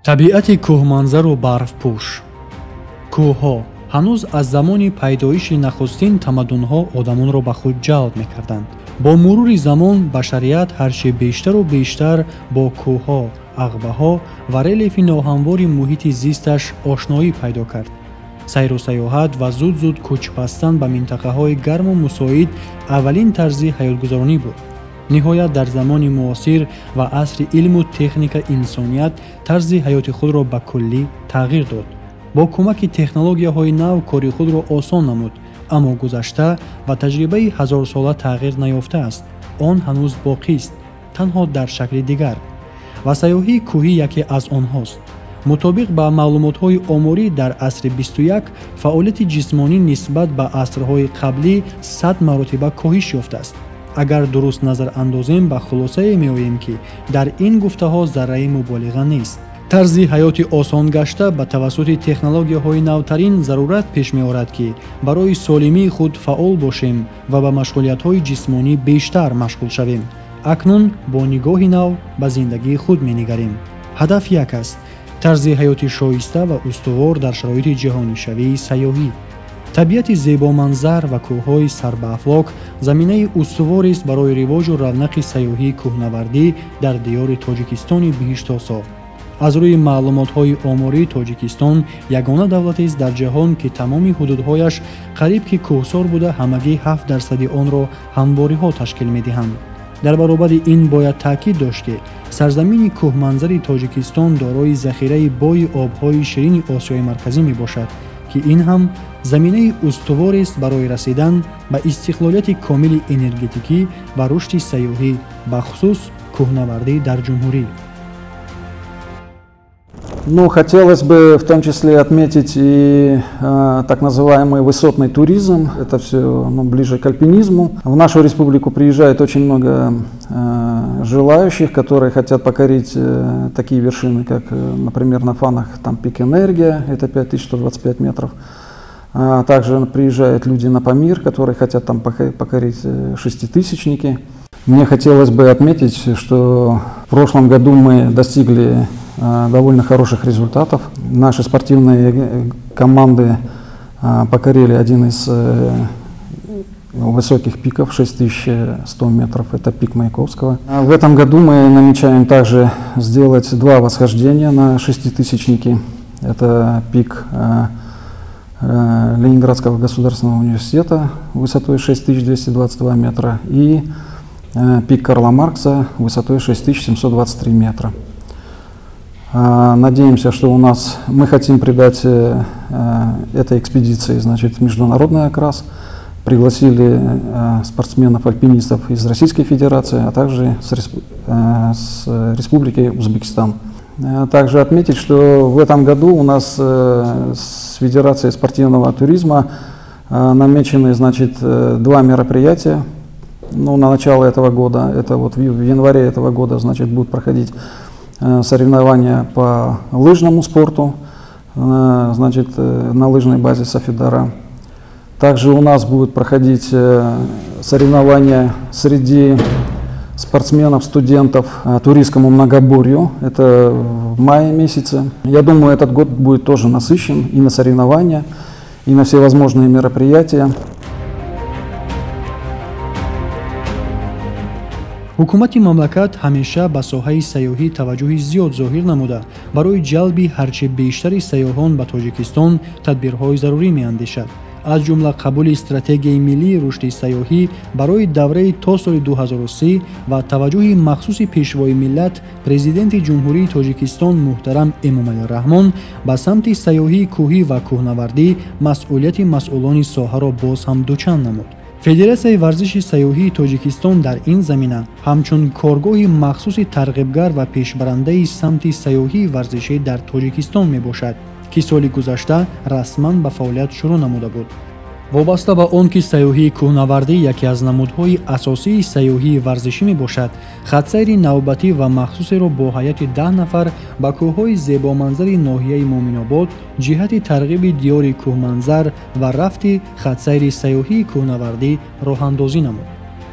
Табиати кӯҳманзару барфпӯш. Кӯҳҳо ҳанӯз аз замони пайдоиши нахустин тамаддунҳо одамонро ба худ ҷалб мекарданд. Бо мурури замон башарият ҳарчи бештару бештар бо кӯҳҳо, ағбаҳо ва релефи ноҳамвори муҳити зисташ ошноӣ пайдо кард. Сайру сайёҳат ва зуд-зуд кӯчбастан ба минтақаҳои гарму мусоид аввалин тарзи ҳаётгузаронӣ буд. Ниҳоят дар замони муосир ва асри илму техника инсоният тарзи ҳаёти худро ба куллӣ тағйир дод. Бо кӯмаки технологияҳои нав кори худро осон намуд, аммо гузашта ва таҷрибаи ҳазорсола тағйир наёфтааст. Он ҳанӯз боқист, танҳо дар шакли дигар. Ва сайёҳии кӯҳӣ яке аз онҳост. Мутобиқ ба маълумотҳои оморӣ дар асри 21 фаъолияти ҷисмонӣ нисбат ба асрҳои қаблӣ 100 маротиба коҳиш ёфтааст. Агар дуруст назар андозем, ба хулосае меоем, ки дар ин гуфтаҳо зарраи муболиға нест. Тарзи ҳаёти осонгашта ба тавассути технологияҳои навтарин зарурат пеш меорад, ки барои солимии худ фаъол бошем ва ба машғулиятҳои ҷисмонӣ бештар машғул шавем. Акнун бо нигоҳи нав ба зиндагии худ менигарем. Ҳадаф як аст: тарзи ҳаёти шоиста ва устувор дар шароити ҷаҳонишавии сайёҳӣ. Табиати зебоманзар ва кӯҳҳои сарбаафлок заминаи устуворест барои ривоҷу равнақи сайёҳии кӯҳнавардӣ дар диёри Тоҷикистони биҳиштосо. Аз рӯи маълумотҳои оморӣ Тоҷикистон ягона давлатест дар ҷаҳон, ки тамоми ҳудудҳояш қариб ки кӯҳсор буда, ҳамагӣ 7% онро ҳамвориҳо ташкил медиҳанд. Дар баробари ин бояд таъкид дошт, ки сарзамини кӯҳманзари Тоҷикистон дорои захираи бои обҳои ширини Осиёи Марказӣ мебошад, ки ин ҳам заминаи устуворест барои расидан ба истиқлолияти комили энергетикӣ ва рушди сайёҳӣ, бахусус кӯҳнавардӣ дар ҷумҳурӣ. Ну, хотелось бы в том числе отметить и так называемый высотный туризм. Это все, ну, ближе к альпинизму. В нашу республику приезжает очень много желающих, которые хотят покорить такие вершины, как, например, на Фанах там пик Энергия, это 5125 метров. А также приезжают люди на Памир, которые хотят там покорить шеститысячники. Мне хотелось бы отметить, что в прошлом году мы достигли довольно хороших результатов. Наши спортивные команды покорили один из высоких пиков, 6100 метров, это пик Маяковского. В этом году мы намечаем также сделать два восхождения на шеститысячники. Это пик Ленинградского государственного университета высотой 6222 метра и пик Карла Маркса высотой 6723 метра. Надеемся, что у нас мы хотим придать этой экспедиции, значит, международный окрас. Пригласили спортсменов-альпинистов из Российской Федерации, а также с Республики Узбекистан. Также отметить, что в этом году у нас с Федерацией спортивного туризма намечены, значит, два мероприятия. Ну, на начало этого года, это вот в январе этого года, значит, будут проходить соревнования по лыжному спорту, значит, на лыжной базе Сафидара. Также у нас будут проходить соревнования среди спортсменов, студентов туристскому многоборью. Это в мае месяце. Я думаю, этот год будет тоже насыщен и на соревнования, и на всевозможные мероприятия. Ҳукумати мамлакат ҳамеша ба соҳаи сайёҳӣ таваҷҷӯҳи зиёд зоҳир намуда, барои ҷалби ҳарчи бештари сайёҳон ба Тоҷикистон тадбирҳои зарурӣ меандешад. Аз ҷумла қабули стратегияи миллии рушди сайёҳӣ барои давраи то соли 2030 ва таваҷҷӯҳи махсуси пешвои миллат, президенти Ҷумҳурии Тоҷикистон муҳтарам Эмомалӣ Раҳмон ба самти сайёҳии кӯҳӣ ва кӯҳнавардӣ масъулияти масъулони соҳаро боз ҳам дучанд намуд. Федератсияи варзиши сайёҳии Тоҷикистон дар ин замина ҳамчун коргоҳи махсуси тарғибгар ва пешбарандаи самти сайёҳии варзишӣ дар Тоҷикистон мебошад, ки соли гузашта расман ба фаъолият шурӯъ намуда буд. Вобаста ба он ки сайёҳии кӯҳнавардӣ яке аз намудҳои асосии сайёҳии варзишӣ мебошад, хатсайри навбатӣ ва махсусеро бо ҳайати 10 нафар ба кӯҳҳои зебоманзари ноҳияи Муъминобод ҷиҳати тарғиби диёри кӯҳманзар ва рафти хатсайри сайёҳии кӯҳнавардӣ роҳандозӣ намуд.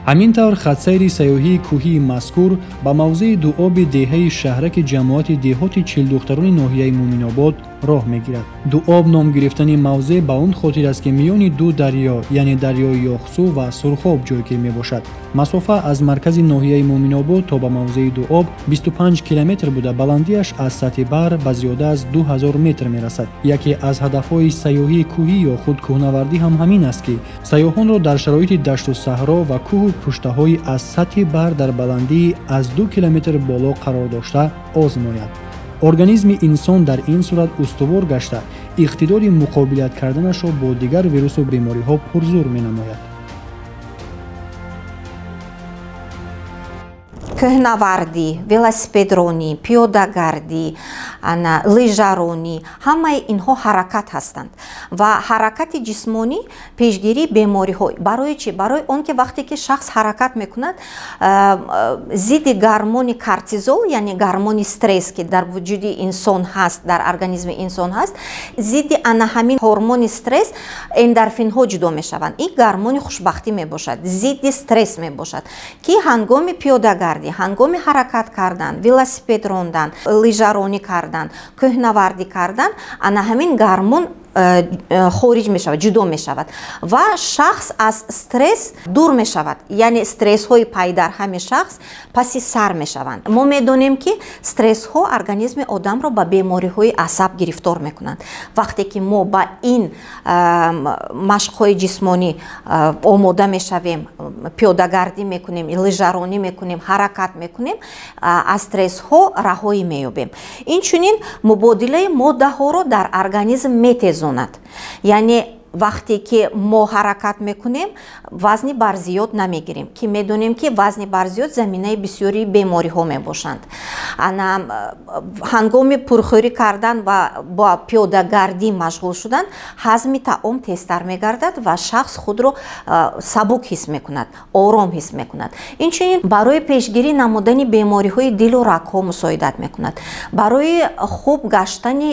Ҳамин тавр хатсайри сайёҳии кӯҳии мазкур ба мавзеи Дуоби деҳаи шаҳраки ҷамоати деҳоти Чилдухтарони ноҳияи Муъминобод роҳ мегирад. Дуоб ном гирифтани мавзеъ ба он хотир аст, ки миёни ду дарё, яъне дарёи Ёхсу ва Сурхоб ҷойгир мебошад. Масофа аз маркази ноҳияи Муъминобод то ба мавзеи Дуоб 25 километр буда, баландиаш аз сатҳи баҳр ба зиёда аз 2000 метр мерасад. Яке аз ҳадафҳои сайёҳии кӯҳӣ ё худ кӯҳнавардӣ ҳам ҳамин аст, ки сайёҳонро дар шароити дашту саҳро ва кӯҳу пуштаҳои аз сатҳи баҳр дар баландии аз 2 километр боло қарор дошта озмояд. Организми инсон дар ин сурат устувор гашта, иқтидори муқобилат карданашро бо дигар вирусу бемориҳо пурзур менамояд. Кӯҳнавардӣ, велосипедронӣ, пиёдагардӣ, лыжаронӣ, ҳамаи инҳо ҳаракат ҳастанд ва ҳаракати ҷисмонӣ пешгирии бемориҳо. Барои чӣ? Барои он ки вақте ки шахс ҳаракат мекунад, зидди гармони кортизол, яъне гармони стресс, ки дар вуҷуди инсон ҳаст, дар организми инсон ҳаст, зидди ана ҳамин ҳормони стресс эндорфинҳо ҷудо мешаванд. Ин гармони хушбахтӣ мебошад, зидди стресс мебошад, ки ҳангоми пиёдагардӣ, ҳангоми ҳаракат кардан, велосипед рондан, лыжаронӣ кардан, кӯҳнавардӣ кардан, ана ҳамин гармон хориҷ мешавад, ҷудо мешавад ва шахс аз стресс дур мешавад. Яъне стрессҳои пайдарҳами шахс паси сар мешаванд. Мо медонем, ки стрессҳо организми одамро ба бемориҳои асаб гирифтор мекунанд. Вақте ки мо ба ин машқҳои ҷисмонӣ омода мешавем, пиёдагардӣ мекунем, лыжаронӣ мекунем, ҳаракат мекунем, аз стрессҳо раҳоӣ меёбем. Инчунин мубодилаи моддаҳоро дар организм метезонад. Яъне вақте ки мо ҳаракат мекунем, вазни барзиёд намегирем, ки медонем, ки вазни барзиёд заминаи бисёри бемориҳо мебошанд. Ҳангоми пурхӯрӣ кардан ва бо пиёдагардӣ машғул шудан, ҳазми таом тезтар мегардад ва шахс худро сабук ҳис мекунад, ором ҳис мекунад. Инчунин барои пешгирӣ намудани бемориҳои дилу рагҳо мусоидат мекунад, барои хуб гаштани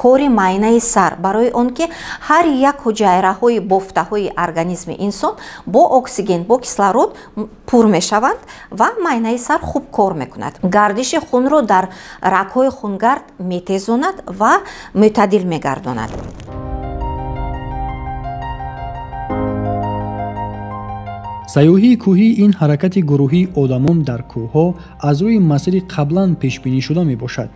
кори майнаи сар, барои он ки ҳар як ҳуҷайраҳои бофтаҳои организми инсон бо оксиген, бо кислород пур мешаванд ва майнаи сар хуб кор мекунад. Гардиши хунро дар рагҳои хунгард метезонад ва мӯътадил мегардонад. Сайёҳии кӯҳӣ ин ҳаракати гурӯҳии одамон дар кӯҳҳо аз рӯи масири қаблан пешбинишуда мебошад.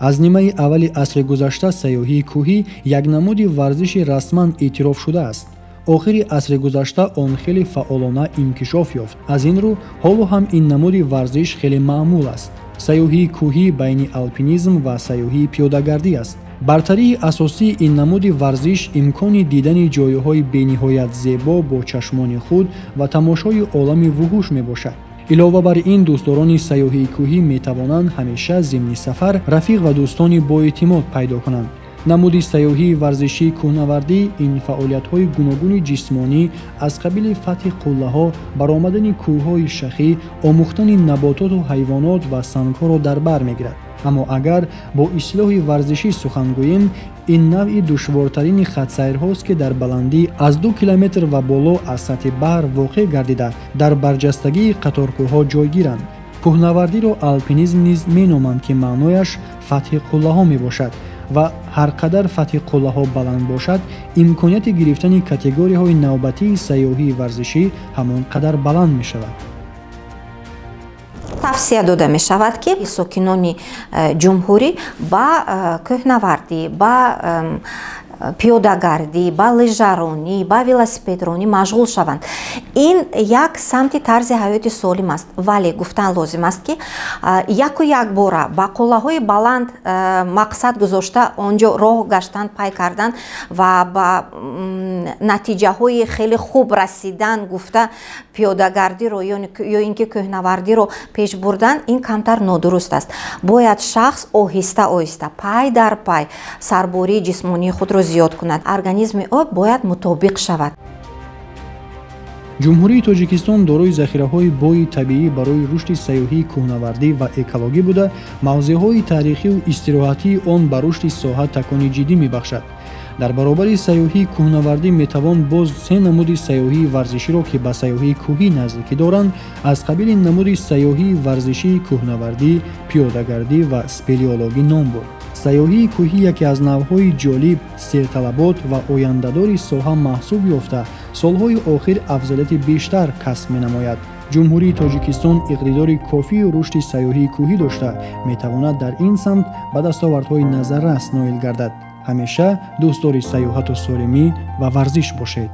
Аз нимаи аввали асри гузашта сайёҳии кӯҳӣ як намуди варзиши расман эътироф шудааст. Охири асри гузашта он хеле фаъолона инкишоф ёфт. Аз ин рӯ ҳоло ҳам ин намуди варзиш хеле маъмул аст. Сайёҳии кӯҳӣ байни алпинизм ва сайёҳии пиёдагардӣ аст. Бартарии асосии ин намуди варзиш имкони дидани ҷойҳои бениҳоят зебо бо чашмони худ ва тамошои олами вуҳуш мебошад. Илова бар ин, дӯстдорони сайёҳии кӯҳӣ метавонанд ҳамеша зимни сафар рафиқ ва дӯстони боэътимод пайдо кунанд. Намуди сайёҳии варзишии кӯҳнавардӣ ин фаъолиятҳои гуногуни ҷисмонӣ аз қабили фатҳи қуллаҳо, баромадани кӯҳҳои шахӣ, омӯхтани набототу ҳайвонот ва сангҳоро дар бар мегирад. Аммо агар бо истилоҳи варзишӣ сухан гӯем, ин навъи душвортарини хатсайрҳост, ки дар баландӣ аз 2 километр ва боло аз сатҳи баҳр воқеъ гардида, дар барҷастагии қаторкӯҳҳо ҷойгиранд. Кӯҳнавардиро алпинизм низ меноманд, ки маънояш фатҳи қуллаҳо мебошад ва ҳар қадар фатҳи қуллаҳо баланд бошад, имконияти гирифтани категорияҳои навбатии сайёҳии варзишӣ ҳамон қадар баланд мешавад. Тавсия дода мешавад, ки сокинони ҷумҳурӣ ба кӯҳнавардӣ, ба пиёдагардӣ, ба лыжаронӣ, ба велосипедронӣ машғул шаванд. Ин як самти тарзи ҳаёти солим аст, вале гуфтан лозим аст, ки яку якбора ба қуллаҳои баланд мақсад гузошта он ҷо роҳ гаштан, пай кардан ва ба натиҷаҳои хеле хуб расидан гуфта пиёдагардиро ё ин ки кӯҳнавардиро пеш бурдан ин камтар нодуруст аст. Бояд шахс оҳиста оҳиста, пай дар пай сарбории ҷисмонии худро зиёд кунад. Организми ӯ бояд мутобиқ шавад. Ҷумҳурии Тоҷикистон дорои захираҳои бои табиӣ барои рушди сайёҳии кӯҳнавардӣ ва экологӣ буда, мавзеъҳои таърихию истироҳатии он ба рушди соҳа такони ҷиддӣ мебахшад. Дар баробари сайёҳии кӯҳнавардӣ метавон боз се намуди сайёҳии варзиширо, ки ба сайёҳии кӯҳӣ наздикӣ доранд, аз қабили намуди сайёҳии варзишии кӯҳнавардӣ, пиёдагардӣ ва спелеологӣ ном бурд. Сайёҳии кӯҳӣ яке аз навъҳои ҷолиб, серталабот ва ояндадори соҳа маҳсуб ёфта, солҳои охир афзалияти бештар касб менамояд. Ҷумҳурии Тоҷикистон иқтидори кофии рушди сайёҳии кӯҳӣ дошта, метавонад дар ин самт ба дастовардҳои назаррас ноил гардад. Ҳамеша дӯстдори сайёҳату солимӣ ва варзиш бошед.